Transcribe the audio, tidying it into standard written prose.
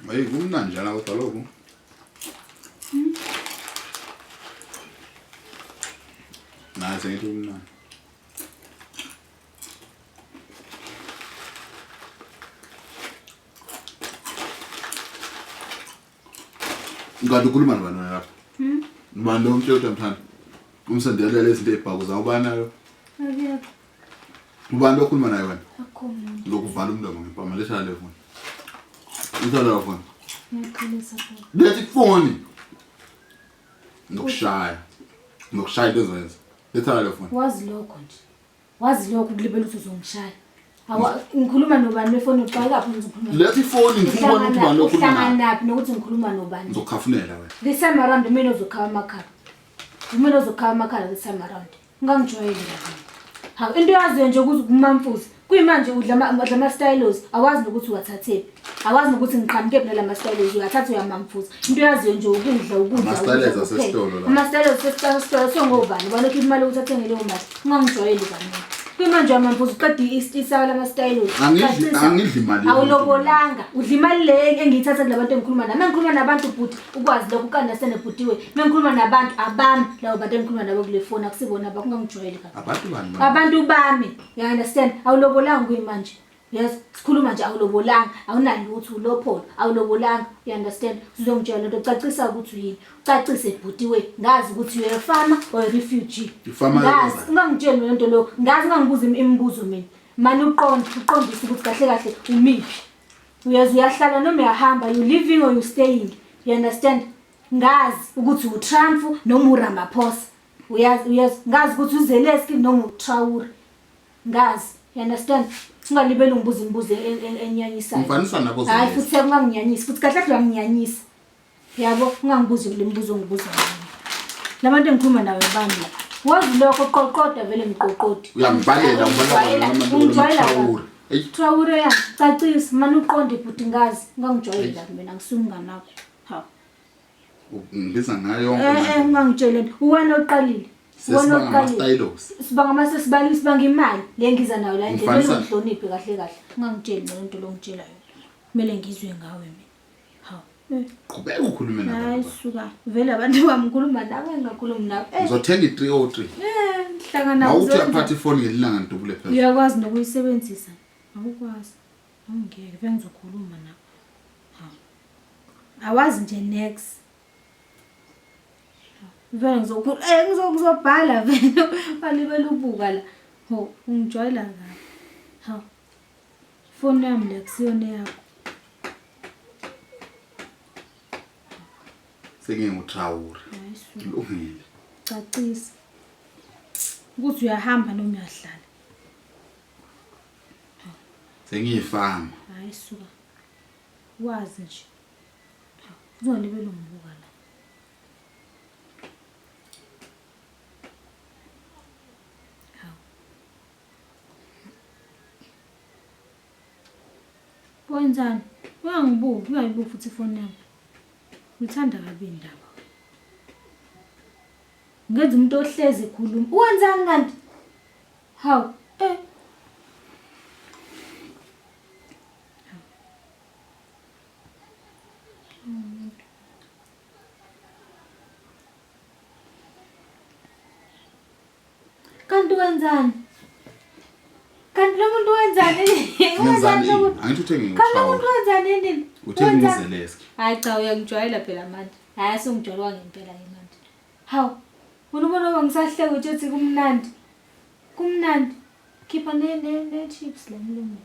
Hayi kumnandi njana kodwa lokhu. Naye sengithi kumnandi. Kanti ukhuluma nobani wena lapha? Hmm? Ubani lo mtshela ukuthi uyamthanda? Umsendela lezi zinto ey'bhaku zawo ubani nayo? Akekho. Ubani lo okhuluma naye wena? Akukho muntu. Lokuvala umlomo ngempama letha le foni. Letha le foni. Ngiyaqinisa futhi. Letha ifoni. Nokushaya. Nokushaya into ezoyenza. Letha le foni. Wazi lokho nje. Wazi lokho ukulibela ukuthi uzongishaya. Awa ngikhuluma nobani lefoni uqala kuphi ngizokhuluma. Letha ifoni ngifuna ukubona ukuthi ubani lo okhuluma naye. Uhlanganaphi nokuthi ngikhuluma nobani. Ngizokukhafunela wena. This time around umina ozokhaba amakhala. Umina ozokhaba amakhala this time around. Ungangijwayeli kabi. Hawu into yaziyo nje ukuthi kumamfuza. Kuyimanje udla ama udla ama stylos awazi nokuthi uwathathephi. Awazi nokuthi ngiqhamuke phi nalama stylos uyathatha uyamamfuza. Into yaziyo nje ukudla ukudla. Ama stylos ukudla asesitolo kuphela. la. Ama stylos asesitolo sengobani? Ubani okhipha imali ukuthi athenge leyo mali? Ungangijwayeli kabi. Kuyimanje uyamamfuza uqeda isaka lama stylos. Angidli angidli imali. yomuntu. Awulobolanga. Udla imali le engiyithatha kulabantu engikhuluma nabo. Mengikhuluma nabantu bhuti ukwazi lokho uku-understand bhutiwe. Mengikhuluma nabantu abami labo bantu engikhuluma nabo kule foni akusibona abakho ungangijwayeli kabi. Abantu bani? bani? Abantu bami, you understand? Awulobolanga kuyimanje. Yes, sikhuluma nje awulobolanga, awunalutho ulopholo, awulobolanga, you understand? Sizongitshela lento cacisa ukuthi uyini. Ucacise bhuti we, ngazi ukuthi you're a farmer or a refugee. I-farmer Ngazi, yokwenza. ungangitsheli mina lento lokho. Ngazi ungangibuza imibuzo mina. Mane uqonde, uqondise ukuthi kahle kahle umiphi. Uyeza uyahlala noma uyahamba, you living or you staying. You understand? Ngazi ukuthi uTrump noma uRamaphosa. Uyazi uyazi ngazi ukuthi uZelensky noma uTraore. Ngazi. You understand? Ungalibeli ungibuza imibuzo enyanyisayo. Umfanisa nabo Hayi Zelensky. futhi unganginyanyisi futhi kahle kahle uyanginyanyisa. Yabo ungangibuzi le mibuzo ongibuza yona. Labantu engikhuluma nawe bami la. Wazi lokho qoqoda vele ngiqoqodi. Uyangibalela Ungijwayela- ubalala ungijwayela kabi. Traore. Eyi Traore ya cacisa manje uqonde bhuti ngazi ungangijwayeli kabi mina ngisumngani wakho. Hawu. Ngibiza ngayo yonke. Eh eh ungangitsheli lento. Uwena oqalile. Uwena Sesibanga oqalile. ama-stylos. Sibanga mase sibali sibanga imali le ngiza nayo la endlini. Ngifanisa- Kumele ungihloniphe kahle kahle. Ungangitsheli lento lo ngitshela yona. Kumele ngizwe ngawe mina. Hawu. Eh. Qhubeka ukhulume Hayi nabantu. suka. Vele abantu bami ngikhuluma nawe ngingakhulumi nawe. Eh Ngizothenga i-303. eh hlangana Mawuthi uzoyenza. uyaphatha ifoni ngelilanga ngidubule phezulu. Uyakwazi nokuyisebenzisa. Awukwazi. Awungeke vele ngizokhuluma nawe. Hawu. Awazi nje next. Vele ngizokhulu eh ngizobhala vele balibele ubuka la. Ho ungijwayela kabi. Hawu. Foni yami le akusiyona eyakho. SenginguTraore. Hayi suka. Kulungile. Cacisa. Ukuthi uyahamba noma uyahlala. Sengiyifama. Hayi suka. Wazi nje. Uzolibele ungibuka la. Hawu. Wenzani? Uyangibuka, uyayibuka futhi ifoni yami. Ngithanda kabi indaba. Ngenza umuntu ohlezi ekhuluma. Wenzani kanti? Hawu, eh. Kanti wenzani? Kanti lo muntu wenzani? Wenzani lo muntu? Angithi uthenge Kanti lo muntu ngoTraore. wenzani nini? Uthenge Wenzani? uZelensky. Hayi cha uyangijwayela phela manje. Hayi sengijwayelwa ngempela ke manje. Hawu. Wena ubona uba ngisahleka uthi uthi kumnandi. Kumnandi. Khipha ne ne ne chips la emlomeni.